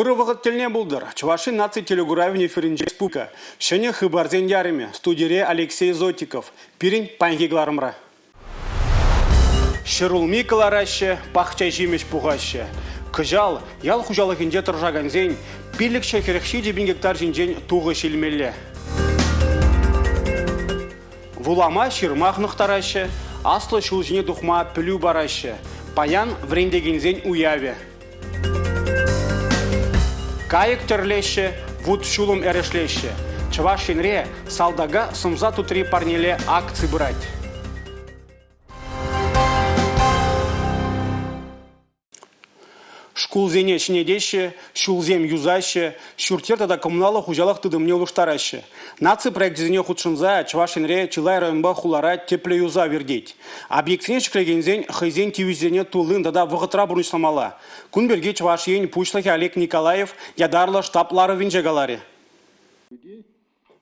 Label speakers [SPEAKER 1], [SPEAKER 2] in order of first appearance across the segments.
[SPEAKER 1] Ырӑ вӑхӑт тӗлне пултӑр. Чӑваш Ен наци телекуравӗн эфирӗнче республика. Ҫӗнӗ хыпарсен ярӑмӗ. Студире Алексей Зотиков. Пирӗн паянхи кӑларӑмра. Ҫӗрулми кӑлараҫҫӗ, пахча ҫимӗҫ пухаҫҫӗ. Кӑҫал ял хуҫалӑхӗнче тӑрӑшакансен 547 пин гектар ҫинчен тухӑҫ илмелле. Вулама, ҫырма хӑнӑхтараҫҫӗ, аслӑ ҫул ҫине тухма пӗлӳ параҫҫӗ. Паян вӗрентекенсен уявӗ. Кайӑк тӗрлеҫҫӗ, вут-ҫулӑм эрешлеҫҫӗ. Чӑваш Енре «Салтака сӑмса тутри парнеле» акци пырать. Шкулсене ҫӗнетеҫҫӗ, ҫулсем юсаҫҫӗ, ҫурт-йӗр тата коммуналлӑ хуҫалӑх тытӑмне улӑштараҫҫӗ. Наци проекчӗсене хутшӑнса Чӑваш Енре чылай районпа хулара тӗплӗ юсав иртет. Объектсене ҫӗклекенсен хӑйсен тивӗҫӗсене туллин тата вӑхӑтра пурнӑҫламалла. Кун пирки Чӑваш Ен Пуҫлӑхӗ Олег Николаев ятарлӑ штаб ларӑвӗнче каларӗ.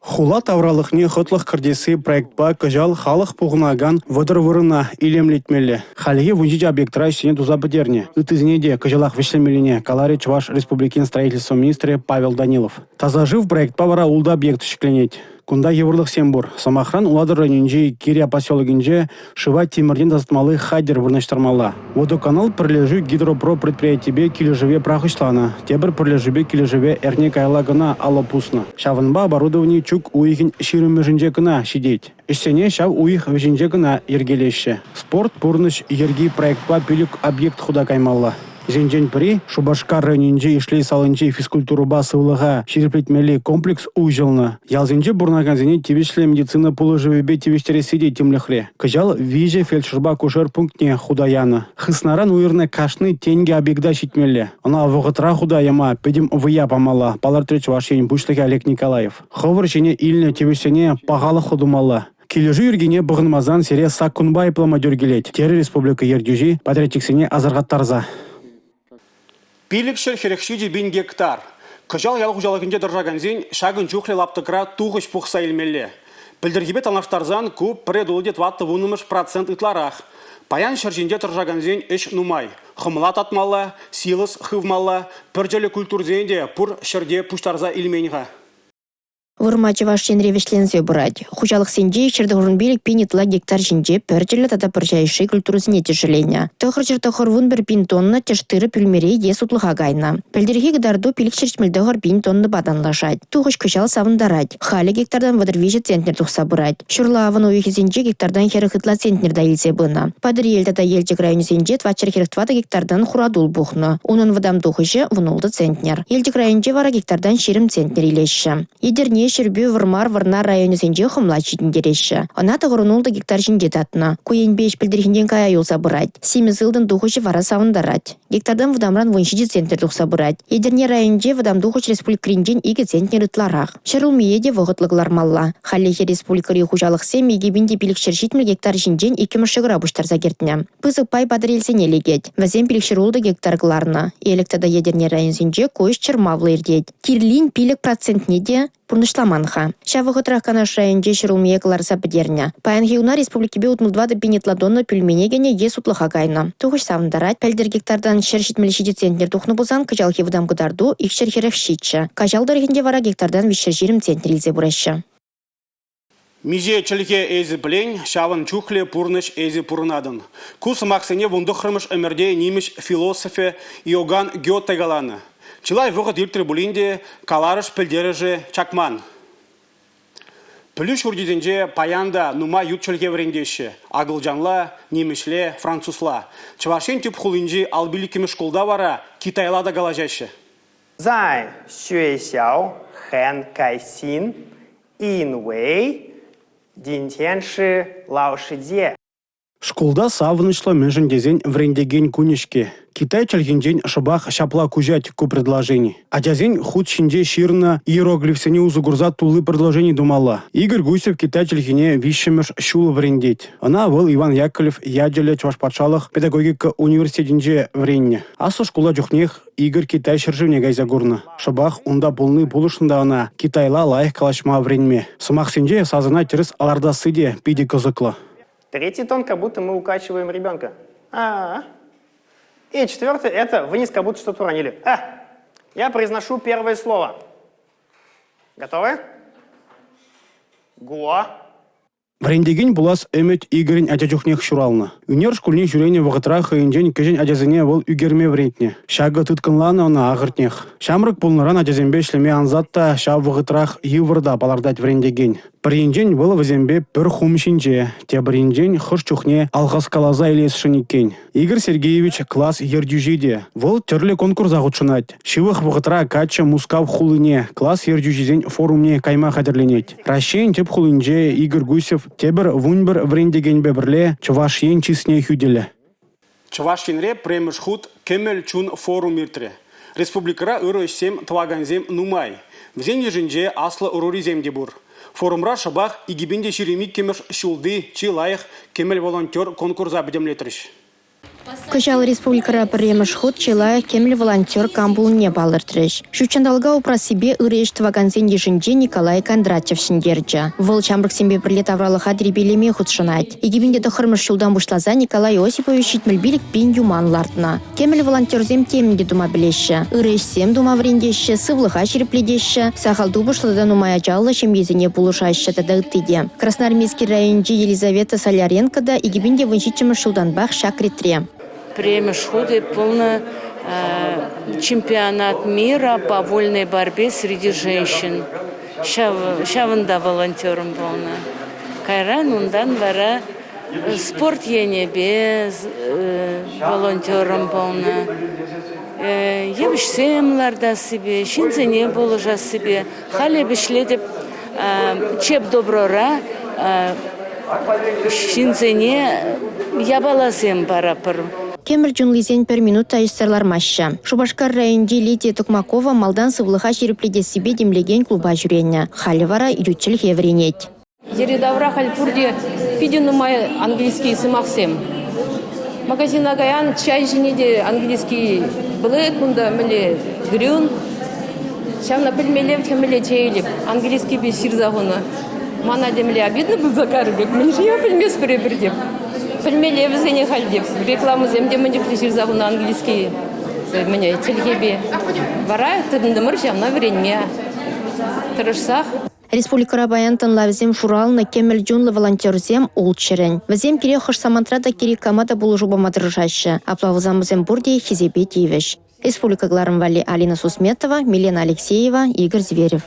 [SPEAKER 2] Хула тавралӑхне хӑтлӑх кӗртесси проектпа кӑҫал халӑх пухӑнакан 30 вырӑна илемлетмелле. Хальлӗхе 17 объектра ӗҫсене туса пӗтернӗ. Ыттисене те кӑҫалах вӗҫлемеллине каларӗ Чӑваш Республикин строительство министрӗ Павел Данилов. Таса шыв проектпа вара ултӑ объект ҫӗкленет. Кунта йывӑрлӑхсем пур. Сӑмахран, Улатӑр районӗнчи Киря поселокӗнче шыва тимӗртен тасатмалли хатӗр вырнаҫтармалла. Водоканал пӗрлешӳ Гидропро предприятипе килӗшӗве пӑрахӑҫланӑ. Тепӗр пӗрлешӳпе килӗшӗве эрне каялла кӑна алӑ пуснӑ. Ҫавӑнпа оборудовани чӳк уйӑхӗн ҫирӗммӗшӗнче кӑна ҫитет. Ӗҫсене ҫав уйӑх вӗҫӗнче кӑна йӗркелеҫҫӗ. Спорт пурнӑҫ йӗрки проектпа пилӗк объект хута каймалла. Вӗсенчен пӗри Шупашкар районӗнчи Ишлей салинчи физкультурӑпа сывлӑха ҫирӗплетмелли комплекс уҫӑлнӑ. Ялсенче пурӑнакансене тивӗҫлӗ медицина пулӑшӑвӗпе тивӗҫтересси те тимлӗхре. Кӑҫал виҫӗ фельдшерпа акушер пунктне хута янӑ. Хыснаран уйӑрнӑ кашни тенкӗ объекта ҫитмелле. Ӑна вӑхӑтра хута яма пӗтӗм вӑя памалла, палӑртрӗ Чӑваш Ен Пуҫлӑхӗ Олег Николаев. Хӑвӑр ҫине илнӗ тивӗҫсене пахалӑхлӑ тумалла. Килӗшӳ йӗркине пӑхӑнмасан сире саккунпа айӑплама тӳр килет, терӗ республика ертӳҫи подрядчиксене асӑрхаттарса.
[SPEAKER 1] 547 пин гектар. Кӑҫал ял хуҫалӑхӗнче тӑрӑшакансен ҫакӑн чухлӗ лаптӑкра тухӑҫ пухса илмелле. Пӗлтӗрхипе танлаштарсан ку пӗрре тулли тӑваттӑ вуннӑмӗш процент ытларах. Паян ҫӗр ҫинче тӑрӑшакансен ӗҫ нумай. Хӑмла татмалла, силос хывмалла, пӗрчӗллӗ культурсене те пур ҫӗрте пуҫтарса илмен-ха.
[SPEAKER 3] Вырма Чӑваш Енре вӗҫленсе пырать. Хуҫалӑхсенче 195 пин ытла гектар ҫинче пӗрчӗллӗ тата пӑрҫа йышши культурӑсене тӗшӗленӗ. 991 пин тонна тӗш тырӑ пӳлмере е сутлӑха кайнӑ. Пӗлтӗрхи кӑтарту 579 пин тоннӑпа танлашать. Тухӑҫ кӑҫал савӑнтарать. Халӗ гектартан 33 центнер тухса пырать. Ҫурла-авӑн уйӑхӗсенче гектартан 40 ытла центнер та илсе пынӑ. Патӑрьел тата Елчӗк районӗсенче 444 гектартан хуратул пухнӑ. Унӑн вӑтам тухӑҫӗ 16 центнер. Елчӗк районӗнче вара гектартан 20 центнер илеҫҫӗ. Етӗрне, Ҫӗрпӳ, Вӑрмар, Вӑрнар районӗсенче хӑмла ҫитӗнтереҫҫӗ. Ӑна 96 гектар ҫинче татнӑ. Ку енпе ӗҫ пӗлтӗрхинчен кая юлса пырать. Симӗс ылтӑн тухӑҫӗ вара савӑнтарать. Гектартан вӑтамран 17 центнер тухса пырать. Етӗрне районӗнче вӑтам тухӑҫ республикӑринчен 2 центнер ытларах. Ҫӗрулмие те вӑхӑтлӑ кӑлармалла. Хальлӗхе республикӑри хуҫалӑхсем 2570 гектар ҫинчен иккӗмӗш ҫӑкӑра пуҫтарса кӗртнӗ. Пысӑк пай Патӑрьелсене лекет. Вӗсем 506 гектар кӑларнӑ. Элӗк тата Етӗрне районсенче ку ӗҫ чӑрмавлӑ иртет. Кирлин 5 процентне те пурнӑҫламан-ха. Ҫав вӑхӑтрах Канаш районӗнче ҫӗрулмие кӑларса пӗтернӗ. Паянхи куна республикипе 64 пин ытла тонна пӳлмене кӗнӗ е сутлӑха кайнӑ. Тухӑҫ савӑнтарать. Пӗлтӗр гектартан 177 центнер тухнӑ пулсан кӑҫалхи вӑтам кӑтарту 247. Каҫал тӑрӑхӗнче вара гектартан 320 центнер илсе пыраҫҫӗ.
[SPEAKER 1] Миҫе чӗлхе эсӗ пӗлен, ҫавӑн чухлӗ пурнӑҫ эсӗ пурӑнатӑн. Ку сӑмахсене вунтӑххӑрмӗш ӗмӗрте нимӗҫ философӗ Иоганн Гёте каланӑ. Чылай вӑхӑт иртрӗ пулин те каларӑш пӗлтерӗшӗ чакман. Пӗлӳ ҫурчӗсенче паян та нумай ют чӗлхе вӗрентеҫҫӗ: акӑлчанла, нимӗҫле, французла. Чӑваш Ен тӗп хулинчи Алпиликкӗмӗш шкулта вара китайла та калаҫаҫҫӗ.
[SPEAKER 4] 在学校很开心，因为今天是老师节。
[SPEAKER 2] Шкулта савӑнӑҫлӑ мӗншӗн тесен вӗрентекен кунӗ-ҫке. Китай чӗлхинчен шӑпах ҫапла куҫать ку предложени. Ачасен хут ҫинче ҫырнӑ иероглифсене усӑ курса тулли предложени тумалла. Игорь Гусев китай чӗлхине виҫҫӗмӗш ҫул вӗрентет. Ӑна вӑл Иван Яковлев ячӗллӗ Чӑваш патшалӑх педагогика университетӗнче вӗреннӗ. Аслӑ шкулта чухнех Игорь Китай ҫӗршывне кайса курнӑ. Шӑпах унта пулни пулӑшнӑ та ӑна китайла лайӑх калаҫма вӗренме. Сӑмахсенче сасӑна тӗрӗс лартасси те питӗ кӑсӑклӑ.
[SPEAKER 4] Третий тон, как будто мы укачиваем ребенка. А-а-а. И четвертый – это вниз, как будто что-то уронили. А! Я произношу первое слово. Готовы? Го.
[SPEAKER 2] Вӗрентекен пулас ӗмӗт Игорӗн ача чухнех ҫуралнӑ. Ӳнер шкулне ҫӳренӗ вӑхӑтра хӑйӗнчен кӗҫӗн ачасене вӑл ӳкерме вӗрентнӗ. Ҫакӑ тыткӑнланӑ ӑна ахӑртнех. Ҫамрӑк пулнӑран ачасемпе ӗҫлеме ансат та, ҫав вӑхӑтрах йывӑр та палӑртать вӗрентекен. Пӗр енчен вӑл вӗсемпе пӗр хум ҫинче, тепӗр енчен хӑш чухне алхаскаласа илесшӗн иккен. Игорь Сергеевич класс ертӳҫи те. Вӑл тӗрлӗ конкурса хутшӑнать. Ҫывӑх вӑхӑтра каччӑ Мускав хулине класс ертӳҫисен форумне кайма хатӗрленет. Раҫҫейӗн тӗп хулинче Игорь Гусев тепӗр 11 вӗрентекенпе пӗрле Чӑваш Ен чысне хӳтӗлӗ.
[SPEAKER 1] Чӑваш Енре пӗрремӗш хут «Кӗмӗл чун» форум иртрӗ. Республикӑра ырӑ ӗҫсем тӑвакансем нумай. Вӗсен йышӗнче аслӑ ӑрурисем те пур. Форумра шӑпах 2022-мӗш ҫулти чи лайӑх кӗмӗл волонтер конкурса пӗтӗмлетрӗҫ.
[SPEAKER 3] Кӑҫал республикӑра пӗрремӗш хут чи лайӑх кӗмӗл волонтер кам пулнине палӑртрӗҫ. Ҫут ҫанталӑка упрассипе ырӑ ӗҫ тӑвакансен йышӗнче Николай Кондратьев ҫӗнтерчӗ. Вӑл ҫамрӑксемпе пӗрле тавралӑха тирпейлеме хутшӑнать. 2009 ҫултан пуҫласа Николай Осипович 75 пин юман лартнӑ. Кӗмӗл волонтерсем темӗн те тума пӗлеҫҫӗ. Ырӑ ӗҫсем тума вӗрентеҫҫӗ, сывлӑха ҫирӗплетеҫҫӗ, сахал тупӑшлӑ тата нумай ачаллӑ ҫемьесене пулӑшаҫҫӗ тата ытти те. Красноармейски районӗнчи Елизавета Соляренко та 2017-мӗш ҫултанпах ҫак ретре.
[SPEAKER 5] Пӗрремӗш хут эп пулнӑ чемпионат мира по вольной борьбе среди женщин. Ҫавӑнта волонтером пулнӑ. Кайран унтан вара Спорт енӗпе волонтером пулнӑ. Йывӑҫсем лартассипе, ҫынсене пулӑшассипе. Халӗ эп ӗҫлетӗп Чебдоброра ҫынсене япаласем паратпӑр.
[SPEAKER 3] Кӗмӗл чунлисен пӗр минут та ӗҫсӗр лармаҫҫӗ. Шупашкар районӗнчи Лидия Токмакова малтан сывлӑха ҫирӗплетессипе тимлекен клуба ҫӳренӗ. Халӗ вара ют чӗлхе вӗренет.
[SPEAKER 6] Йӗри-тавра халь пурте питӗ нумай английский сӑмахсем. Магазина каян, чай ҫине те английский black унта мӗнле green. Ҫавна пӗлмелле вӗт-ха мӗнле чей илеп. Английскипе ҫырса хунӑ. Мана темле обидно пулса карӗ пек. Мӗншӗн я пӗлместпӗр эпир теп. Пӗлмелле вӗсене халь теп. Рекламӑсем те мӗн чухлӗ ҫырса хунӑ английский мӗне чӗлхепе. Вара тытӑнтӑмӑр ҫавна вӗренме тӑрӑшсах.
[SPEAKER 3] Республикӑра паян тӑнлавсем шуралнӑ кӗмӗл чунлӑ волонтерсем ултҫӗрӗн. Вӗсем кирек хӑш самантра та кирек кама та пулӑшу пама тӑрӑшаҫҫӗ. Апла пулсан вӗсем пурте хисепе тивӗҫ. Республика кӑларӑм валли Алина Сусметова, Милена Алексеева, Игорь Зверев.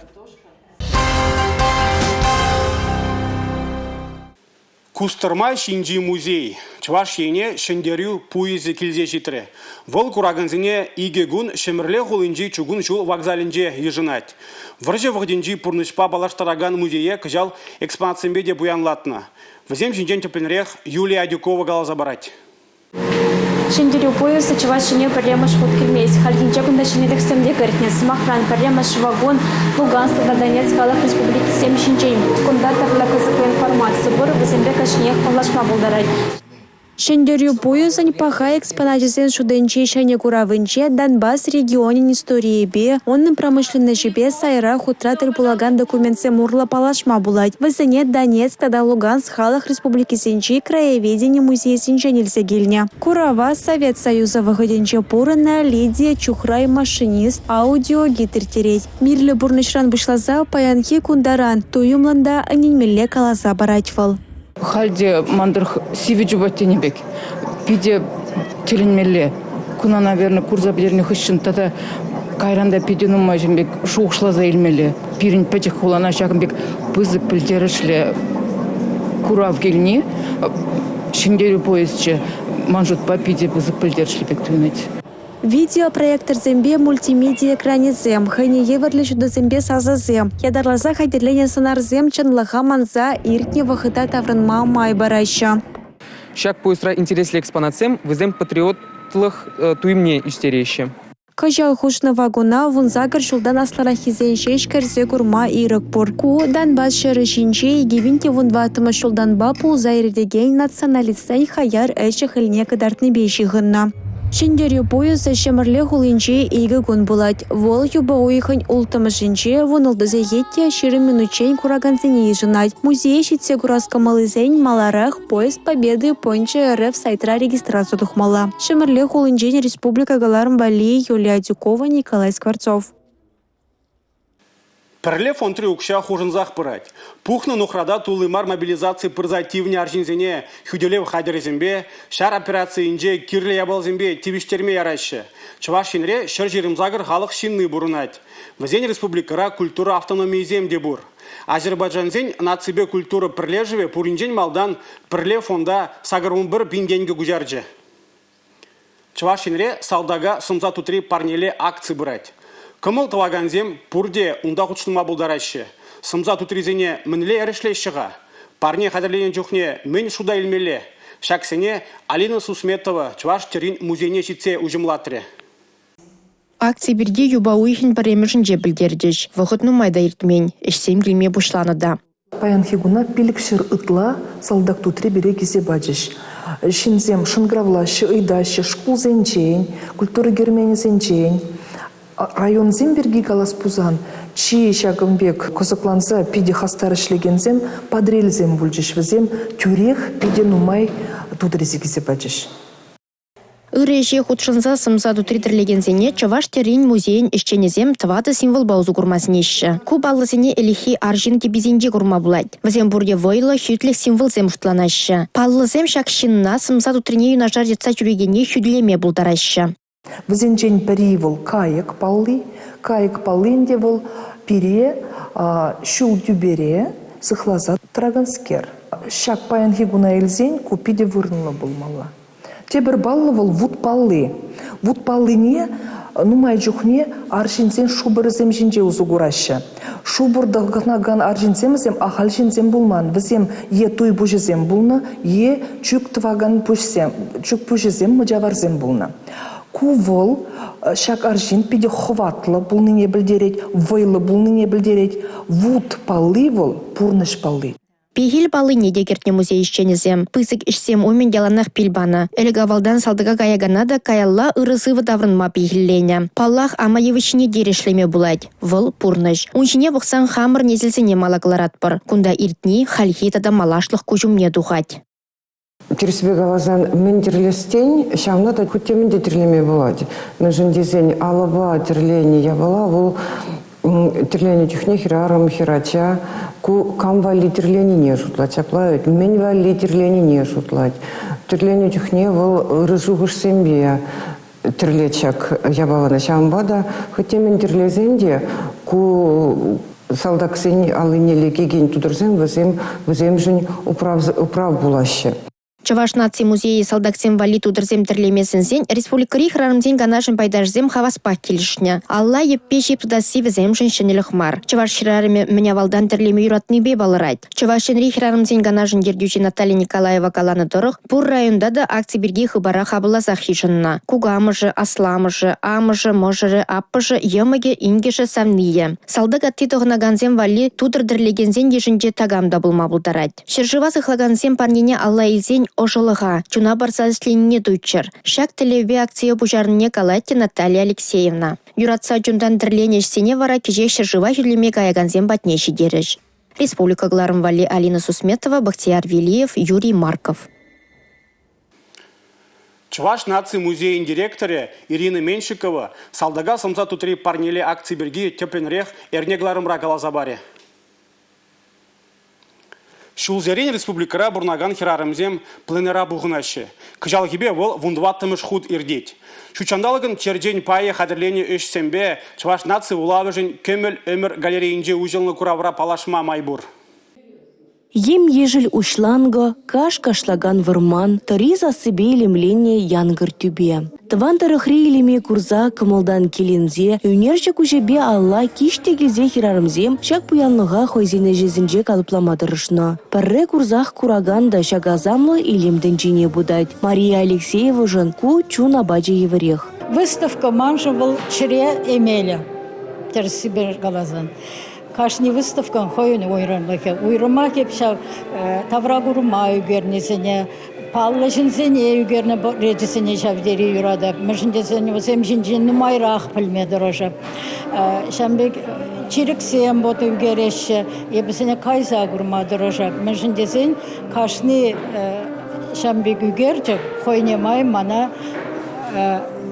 [SPEAKER 1] Кустӑрма ҫинчи музей Чӑваш Ене Ҫӗнтерӳ пуйӑсӗ килсе ҫитрӗ. Вӑл куракансене икӗ кун Ҫӗмӗрле хулинчи чукун ҫул вокзалӗнче йышӑнать. Вӑрҫӑ вӑхӑтӗнчи пурнӑҫпа паллаштаракан музее кӑҫал экспонатсемпе те пуянлатнӑ. Вӗсем ҫинчен тӗплӗнрех Юлия Адюкова каласа парать.
[SPEAKER 7] Ҫӗнтерӳ пуйӑсӗ Чӑваш Ене пӗрремӗш хут килмест. Хальхинче кунта ҫӗнӗлӗхсем те кӗртнӗ. Сӑмахран, пӗрремӗш вакун Луганск тата Донецк халӑх республикисем ҫинчен. Кунта тӗрлӗ кӑсӑклӑ информаци пур, вӗсемпе кашниех паллашма пултарать.
[SPEAKER 8] Ҫӗнтерӳ пуйӑсӗн паха экспоначӗсен шутӗнче ҫӗнӗ куравӗнче Донбасс регионӗн историйӗпе, унӑн промышленноҫӗпе сайра хутра тӗл пулакан документсем урлӑ паллашма пулать. Вӗсене Донецк тата Луганск Халӑх Республикисенчи краеведени музейӗсенчен илсе килнӗ. Курава Совет Союзӗ вӑхӑтӗнче пурӑннӑ Лидия Чухрай машинист аудиогид ирттерет. Мирлӗ пурнӑҫран пуҫласа паянхи кун таран туйӑмлӑн та ӗненмелле каласа парать вӑл.
[SPEAKER 9] Халь те ман тӑрӑх сивӗ чупать тенӗ пек. Питӗ тӗлӗнмелле. Куна, наверное, курса пӗтернӗ хыҫҫӑн тата кайран та питӗ нумай ҫын пек шухӑшласа илмелле. Пирӗн пӗчӗк хулана ҫакӑн пек пысӑк пӗлтерӗшлӗ курав килни Ҫӗнтерӳ поезчӗ ман шутпа питӗ пысӑк пӗлтерӗшлӗ пек туйӑнать.
[SPEAKER 8] Видеопроекторсемпе мультимеди экранӗсем, хӑйне евӗрлӗ ҫутӑсемпе сасӑсем, ятарласа хатӗрленӗ сӑнарсем чӑнлӑха манса иртнӗ вӑхӑта таврӑнма май параҫҫӗ.
[SPEAKER 10] Ҫак поездра интереслӗ экспонатсем вӗсем патриотлӑх туйӑмне ӳстереҫҫӗ.
[SPEAKER 8] Кӑҫал хушнӑ вакуна 18 ҫултан аслӑраххисен ҫеҫ кӗрсе курма ирӗк пур. Ку Донбасс ҫӗрӗ ҫинче 2014-мӗш ҫултанпа пулса иртекен националистсен хаяр ӗҫӗ-хӗлне кӑтартнипе ҫыхӑннӑ. Ҫӗнтерӳ пуйӑсӗ Ҫӗмӗрле хулинче 2 кун пулать. Вӑл юпа уйӑхӗн 6-мӗшӗнче 16 сехет те 20 минутчен куракансене йышӑнать. Музее ҫитсе курас кӑмӑллисен маларах «Поезд Победы пӑнчӑ РФ» сайтра регистраци тухмалла. Ҫӗмӗрле хулинчен республика кӑларӑм валли Юлия Адюкова, Николай Скворцов.
[SPEAKER 1] Пӗрле фондри укҫа хушӑнсах пырать. Пухнӑ нухрата тулли мар мобилизаци пырса тивнӗ арҫынсене хӳтӗлев хатӗрӗсемпе, ҫар операцийӗнче кирлӗ япаласемпе тивӗҫтерме яраҫҫӗ. Чӑваш Енре 128 халӑх ҫынни пурӑнать. Вӗсен республикӑра культура автономийӗсем те пур. Азербайджансен наципе культура пӗрлешӗвӗ пуринчен малтан Пӗрле фонда 81 пин тенкӗ куҫарчӗ. Чӑваш Енре салтака сӑмса тутри парнеле акци пырать. Кӑмӑл тӑвакансем пурте унта хутшӑнма пултараҫҫӗ. Сӑмса тутрисене мӗнле эрешлеҫҫӗ-ха? Парне хатӗрленӗ чухне мӗн шута илмелле? Ҫаксене Алина Сусметова Чӑваш тӗррин музейне ҫитсе уҫӑмлатрӗ.
[SPEAKER 3] Акци пирки юпа уйӑхӗн пӗрремӗшӗнче пӗлтерчӗҫ. Вӑхӑт нумай та иртмен, ӗҫсем килме пуҫланӑ та.
[SPEAKER 11] Паянхи куна 500 ытла салтак тутри пире килсе пачӗҫ. Ҫынсем шӑнкӑравлаҫҫӗ, ыйтаҫҫӗ шкулсенчен, культура керменӗсенчен. Районсем пирки калас пулсан, чи ҫакӑн пек кӑсӑкланса питӗ хастар ӗҫлекенсем Патӑрьелсем пулчӗҫ. Вӗсем тӳрех питӗ нумай тутӑрӗсем килсе пачӗҫ.
[SPEAKER 3] Ырӑ ӗҫе хутшӑнса сӑмса тутри тӗрлекенсене Чӑваш тӗррин музейӗн ӗҫченӗсем тӑватӑ символпа усӑ курма сӗнеҫҫӗ. Ку паллӑсене ӗлӗкхи арҫын кӗписенче курма пулать. Вӗсем пурте вӑйлӑ, хӳтлӗх символсем шутланаҫҫӗ. Паллӑсем ҫак ҫынна сӑмса тутрине юнашар йӑтса ҫӳрекене хӳтӗлеме пултараҫҫӗ.
[SPEAKER 11] Вӗсенчен пӗри вӑл кайӑк палли. Кайӑк палли ӗнтӗ вӑл пире ҫул тӳпере сыхласа тӑраканскер. Ҫак паянхи куна илсен ку питӗ вырӑнлӑ пулмалла. Тепӗр паллӑ вӑл вут палли. Вут паллине нумай чухне арҫынсен шупӑрӗсем ҫинче усӑ кураҫҫӗ. Шупӑр тӑхӑнакан арҫынсем вӗсем ахаль ҫынсем пулман. Вӗсем е туй пуҫӗсем пулнӑ, е чӳк тӑвакан пуҫсем, чӳк пуҫӗсем, мӑчаварсем пулнӑ. Ку вӑл ҫак арҫын питӗ хӑватлӑ пулнине пӗлтерет, вӑйлӑ пулнине пӗлтерет. Вут палли вӑл пурнӑҫ палли.
[SPEAKER 3] Пехил паллине те кӗртнӗ музей ӗҫченӗсем. Пысӑк ӗҫсем умӗн яланах пил панӑ. Ӗлӗк-авалтан салтака каякана та каялла ырӑ-сывӑ таврӑнма пехилленӗ. Паллах, ама йывӑҫҫине те эрешлеме пулать. Вӑл – пурнӑҫ. Ун ҫине пӑхсан хамӑр несӗлсене мала кӑларатпӑр. Кунта иртни, хальхи тата малашлӑх куҫ умне тухать.
[SPEAKER 12] Тӗрӗспе каласан, мӗн тӗрлес тен, ҫавна та хуть темӗн те тӗрлеме пулать. Мӗншӗн тесен алӑпа тӗрленӗ япала вӑл тӗрленӗ чухне хӗрарӑм, хӗрача ку кам валли тӗрленине шутлать, ҫапла вӗт, мӗн валли тӗрленине шутлать. Тӗрленӗ чухне вӑл ырӑ шухӑшсемпе тӗрлет ҫак япалана. Ҫавӑнпа та хуть темӗн тӗрлесен те ку салтаксен аллине лекекен тутӑрсем вӗсем вӗсемшӗн управ пулаҫҫӗ.
[SPEAKER 3] Чӑваш наци музейӗ салтаксем валли тутӑрсем тӗрлеме сӗнсен республикӑри хӗрарӑмсен канашӗн пайташӗсем хаваспах килӗшнӗ. Алла йӗппе ҫип тытасси вӗсемшӗн ҫӗнӗлӗх мар. Чӑваш хӗрарӑмӗ мӗн авалтан тӗрлеме юратнипе палӑрать. Чӑваш Енри хӗрарӑмсен канашӗн ертӳҫи Наталья Николаева каланӑ тӑрӑх, пур районта та акци пирки хыпара хапӑлласах йышӑннӑ. Кукамӑшӗ, асламӑшӗ, амӑшӗ, мӑшӑрӗ, аппӑшӗ, йӑмӑкӗ, инкӗшӗ, савнийӗ. Салтак атти тӑхӑнакансем валли тутӑр тӗрлекенсен йышӗнче такам та пулма пултарать. Ҫӗршыва сыхлакансем парнене алла илсен ӑшӑлӑха, чуна парса ӗҫленине туйччӑр. Ҫак тӗллевпе акцие пуҫарнине калать те Наталья Алексеевна. Юратса чунтан тӗрленӗ ӗҫсене вара кӗҫех ҫӗршыва хӳтӗлеме каякансем патне ҫитерӗҫ. Республика кӑларӑм валли Алина Сусметова, Бахтияр Велиев, Юрий Марков.
[SPEAKER 1] Чӑваш наци музейӗн директорӗ Ирина Меньшикова салтака сӑмса тутри парнеле акци пирки тӗплӗнрех эрне кӑларӑмра каласа парӗ. Ҫулсерен республикӑра пурӑнакан хӗрарӑмсем пленэра пухӑнаҫҫӗ. Кӑҫалхипе вӑл вунтӑваттӑмӗш хут иртет. Ҫутҫанталӑкӑн черчен пайӗ хатӗрленӗ ӗҫсемпе Чӑваш наци вулавӑшӗн Кӗмӗл ӗмӗр галерейинче уҫӑлнӑ куравра паллашма май пур.
[SPEAKER 13] Ем-ешӗл уҫланкӑ, каш кашлакан вӑрман, тӑри сассипе илемленнӗ янкӑр тӳпе. Тӑван тӑрӑхри илеме курса, кӑмӑлтан киленсе, ӳнерҫӗ куҫӗпе алла киҫтӗк илсе хӗрарӑмсем ҫак пуянлӑха хӑйсен ӗҫӗсенче калӑплама тӑрӑшнӑ. Пӗрре курсах куракан та ҫак асамлӑ илем тӗнчине путать. Мария Алексеевӑшӑн ку чун апачӗ евӗрех.
[SPEAKER 14] Выставка маншӑн вӑл чӗре эмелӗ, тӗрӗссипе каласан. Кашни выставкӑн хӑйӗн уйрӑмлӑхӗ. Уйрӑмах эп ҫав тавракурӑма ӳкернисене. Паллӑ ҫынсене ӳкернӗ портречӗсене ҫав тери юратап. Мӗншӗн тесен вӗсем ҫинчен нумайрах пӗлме тӑрӑшап. Ҫавӑн пек чирӗксем вот ӳкереҫҫӗ. Эпӗ вӗсене кайса курма тӑрӑшап. Мӗншӗн тесен кашни ҫавӑн пек ӳкерчӗк хӑйне май мана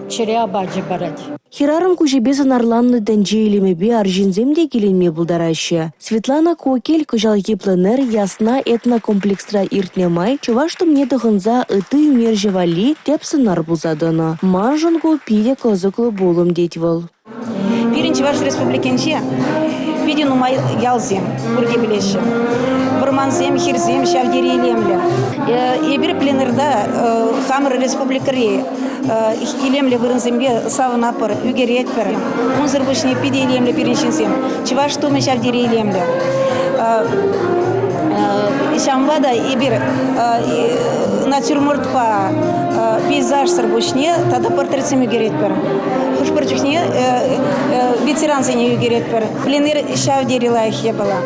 [SPEAKER 14] чӗре апачӗ парать.
[SPEAKER 13] Хӗрарӑм куҫӗпе сӑнарланнӑ тӗнче илемӗпе арҫынсем те киленме пултараҫҫӗ. Светлана Кокель кӑҫалхи пленэр Ясна этнокомплексра иртнӗ май чӑваш тумне тӑхӑнса ытти ӳнерҫӗ валли тӗп сӑнар пулса тӑнӑ. Маншӑн ку питӗ кӑсӑклӑ пулӑм тет вӑл.
[SPEAKER 15] Пирӗн Чӑваш Республикинче питӗ нумай ялсем, пурте пӗлеҫҫӗ. Вӑрмансем, хирсем ҫав тери илемлӗ. Эпир пленэрта хамӑр республикӑри илемлӗ вырӑнсемпе савӑнатпӑр, ӳкеретпӗр. Унсӑр пуҫне питӗ илемлӗ пирӗн ҫынсем. Чӑваш тумӗ ҫав тери илемлӗ. Ҫавӑнпа та эпир натюрмортпа пейзажсӑр пуҫне тата портретсем ӳкеретпӗр. Хӑш-пӗр чухне ветерансене ӳкеретпӗр. Пленэр ҫав тери лайӑх япала.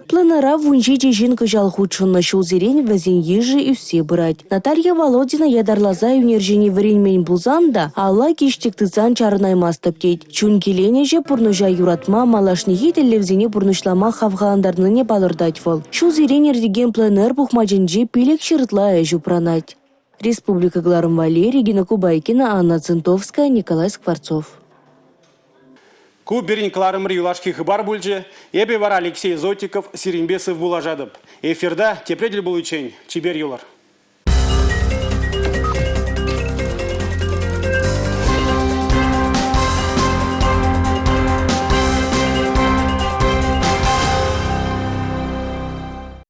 [SPEAKER 13] Пленэра 17 ҫын кӑҫал хутшӑннӑ ҫулсерен вӗсен йышӗ ӳссе пырать. Наталья Володина ятарласа ӳнерҫӗне вӗренмен пулсан та алла киҫтӗк тытсан чарӑнаймастӑп тет. Чун киленӗҫӗ пурнӑҫа юратма, малашнехи тӗллевсене пурнӑҫлама хавхалантарнине палӑртать вӑл. Ҫулсерен иртекен пленэр пухмачӗнче 500 ытла ӗҫ упранать. Республика кӑларӑм валли Регина Кубайкина, Анна Центовская, Николай Скворцов.
[SPEAKER 1] Ку пирӗн кӑларӑмри юлашки хыпар пулчӗ. Эпӗ вара Алексей Зотиков сирӗнпе сывпуллашатӑп. Эфирта тепре тӗл пуличчен чипер юлӑр.